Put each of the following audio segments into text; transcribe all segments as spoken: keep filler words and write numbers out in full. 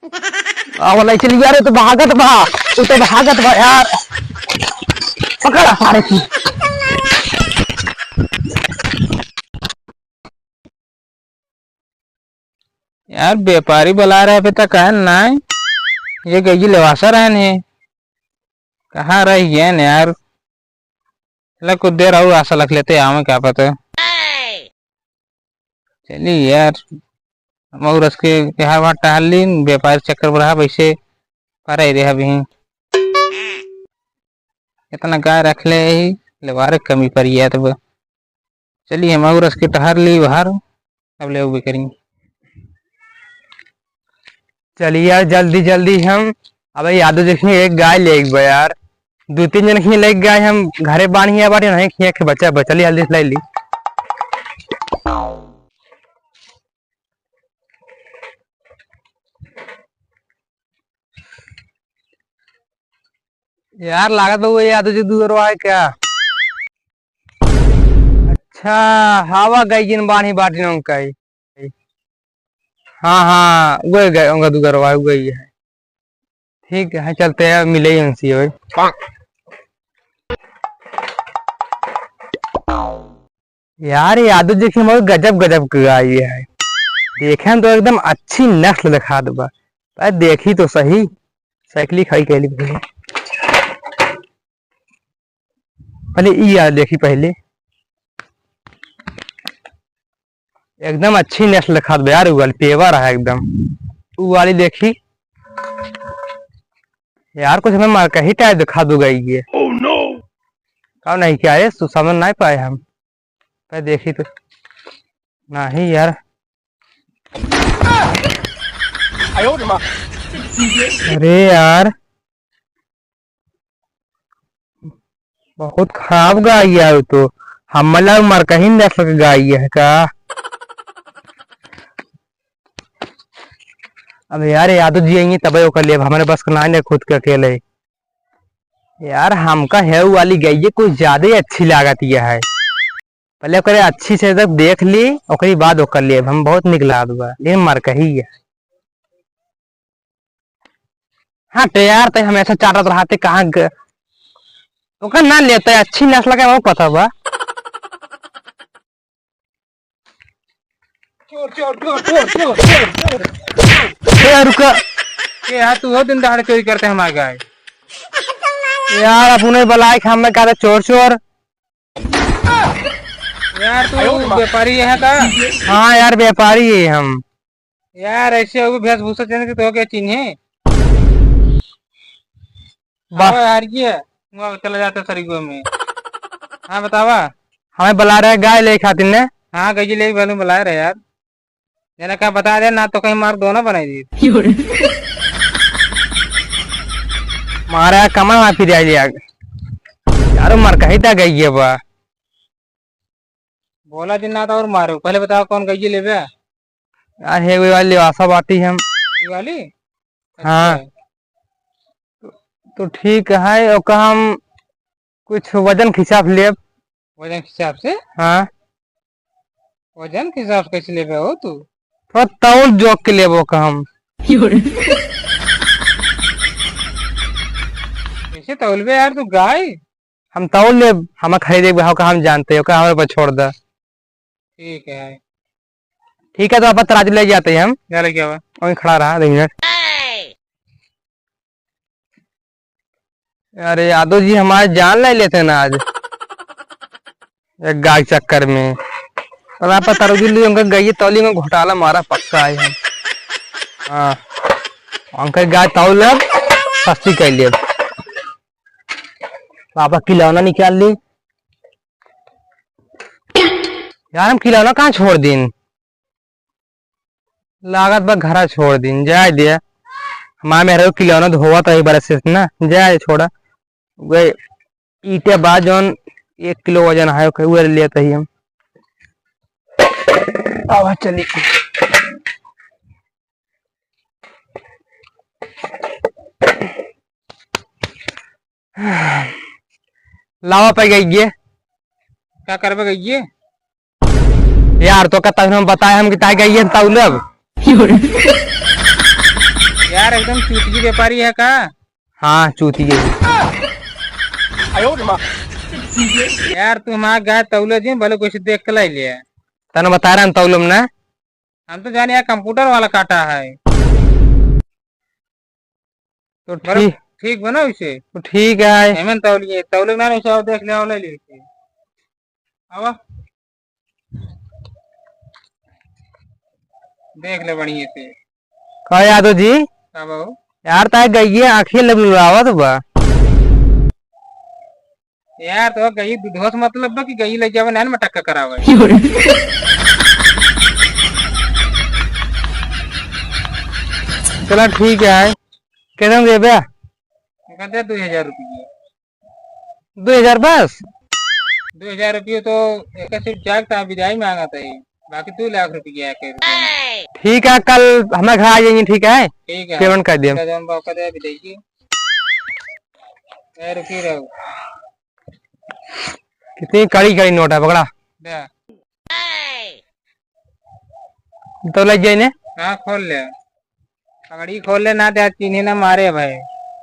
आ वाला चली यार, उ तो भागत बा, उ तो भागत बा यार। पकड़ सारे की। यार, व्यापारी बुला रहे, अभी तक आए नाहीं। ये गई लेवासा रहन है, कहाँ रह गए न यार? चला, कुछ देर और आसा रख लेते, आवे क्या पता। चली यार, हम और उसके यहाँ वहाँ टहल लीन, व्यापार चक्कर बढ़ा, वैसे पर ही रहा भी। इतना गाय रख ले ही, लेवारे कमी पड़ी है तब। चली हम और उसके टहर ली बाहर, अब ले भी करेंगे। चलिए यार, जल्दी जल्दी हम, अबे यादव देखिए, एक गाय ले एक बा यार, दो तीन जन खिए ले गाय हम घरे बांध हिया बाटे, नहीं खिया के बच्चा बचली, जल्दी से ले ली। यार, लागत बा वो यादव जी दुअरवा है क्या? अच्छा, हवा गई जिन बानी बाटी नौका ही। हाँ, हाँ, वही गए, उनका दुअरवा है, वही है। ठीक है, चलते हैं, मिले ही उनसे वही। यार, ये यादव जी की मगर गजब, गजब के गाय है। देखे तो एकदम अच्छी नस्ल दिखात बा। अरे, देखी तो सही। साइकिल खाई कहली पहले। पहले ई यार देखी पहले। एकदम अच्छी नस्ल दिखात बा यार, उ वाली पेवर है एकदम। उ वाली देखी। यार, कुछ हमें मरकही टाइप दिखा दू गई ये। Oh no! का नहीं क्या है, सु-, समझ नहीं पाए हम। पे देखी तो। नहीं यार। अरे यार, बहुत खराब गाय है वो तो। हमला मरकही नस्ल के गाय है का? अब यार, यादव जी आएंगे तबे ओकर लिए, अब हमारे बस का ना है खुद के अकेले। यार, हमका है वाली गइये कुछ ज्यादा ही अच्छी लागत यह है। पहले ओकरे अच्छी से जब देख ली, ओकरी बाद ओकर लिए हम बहुत निक लागत बा, लेकिन मरकही है। हाँ, तो यार, ते हमेशा चाटत रहते, कहाँ ग-, ओकर ना लेते, अच्छी नस्ल के वो पता बा। चोर, चोर, चोर। ए, रुका। ये यार, तू वो दिन दहाड़े चोरी करते हमारे गाय। यार, अपने बलाए के हमें कहते चोर, चोर। यार, तू व्यापारी है का? हाँ यार, व्यापारी है हम। यार, ऐसे हो वेशभूषा चेंज के तो के चिन्हे? बा- अबे यार, ये वो चला जाता सरिगो में। हाँ, बतावा। हमें बुला रहे गाय ले खातिर ने। हाँ, गई ले वाले बुला रहे यार। जना का बता दे ना तो कहीं मार दोनों बनाई दी। मारा कमर में फिर आई आग। यारो मरकही ता गई है बा। बोला दिन ना तो और मारो। पहले बताओ कौन गई लेबे? यार, हे वे वाली लेवासा बाटी हम। ये वाली? हाँ। अच्छा। तो ठीक है, ओका हम कुछ वजन खिसाब लेब। वजन खिसाब से? हाँ। वजन खिसाब से कैसे लेबे हो तू? थोड़ा तौल जोक के लेबो का हम। कैसे तौलबे यार तू गाय? हम तौल लेब, हम खरीदे के भाव का हम जानते हैं, ओका हमारे पर छोड़ दा। ठीक है। ठीक है, तो आप तराजू ले जाते हैं हम। क्या लेके आवा? वहीं खड़ा रहा, दो मिनट। अरे यादव जी, हमारे जान ले लेते ना आज। एक गाय चक्कर में। पर आप तराजू ले, उनका गई तौली में घोटाला मारा पक्का है हम। हाँ। उनका गाय तौल लेब, सस्ती कर लेब। पापा किलौना निकाल ली। यार, हम किलौना कहाँ छोड़ दिन? लागत बा घरा छोड़ दिन, जाए दिया। हमारे मेहरा किलौना धोवत रही बरस से ना, जाए छोड़ा। वही ईटे बा जौन एक किलो वजन है, ओके उहे लेत ही हम। आवा चली। लावा पे गइये। का करबे गइये? यार, तो का तब हम बताए हम कि ताई गइये तौलब। यार, एकदम चूतिया व्यापारी है का? हाँ, चूतिया ही। यार, तू हमार गाय तौले जी, भले कुछ देख के लाई ले। तने बता रहा तौलम ना। हम तो जाने यार, computer वाला काटा है। तो बोलो, ठीक, ठीक बा ना उसे? तो ठीक है। एमन तौलिए, तौले ना उसे, आओ देख ले, आओ ले ले उसे। आवा। देख ले बढ़िया से। का यादव जी? का बाबू? यार, ताए गइये आँखिए लग लुलावत बा। यार, तो गई दूधवा से मतलब बा कि गई ले जावे, नैन में टक्का करावे। चला ठीक है, कितना देबे? कहते दो हजार रुपये। दो हजार बस? दो हजार रुपये तो एक सिर्फ जाग था, विदाई मांगा था ये, बाकी दो लाख रुपये के। ठीक है, कल हमारे घर आ जाइए, ठीक है? ठीक है। Payment कर दिया। जौन बाप का दे, अभी देखिए। ए, रुकी रहो। कितनी कड़ी कड़ी नोट है, पकड़ा। दे। तो लग जाए ने? हाँ, खोल ले। पगड़ी खोल ले ना, दे, चिन्हे ना मारे भाई।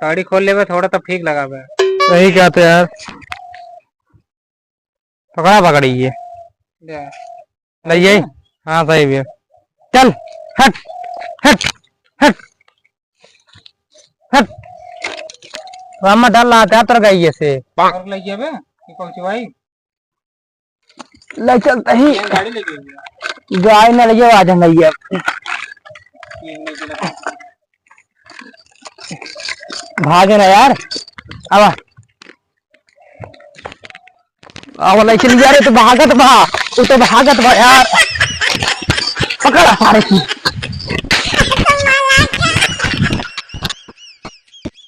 पगड़ी खोल लेबे, थोड़ा तो ठीक लगा बे। सही कहते यार। पकड़ा पकड़ी ये। दे। लग जाए? हाँ, सही भी है। चल, हट, हट, हट, हट। रामा डर लाते हैं तोर गइये से। और लग जाबे? ये कौन सी भाई? ले चलते ही। ये गाड़ी ले जाइए। गाड़ी ना ले जाओ, आज हम भैया। ये नहीं चला। भागे ना यार। आवा। आवा, ले चल यार, ये तो भागत बा। वो तो भागत बा यार। पकड़ सारे की।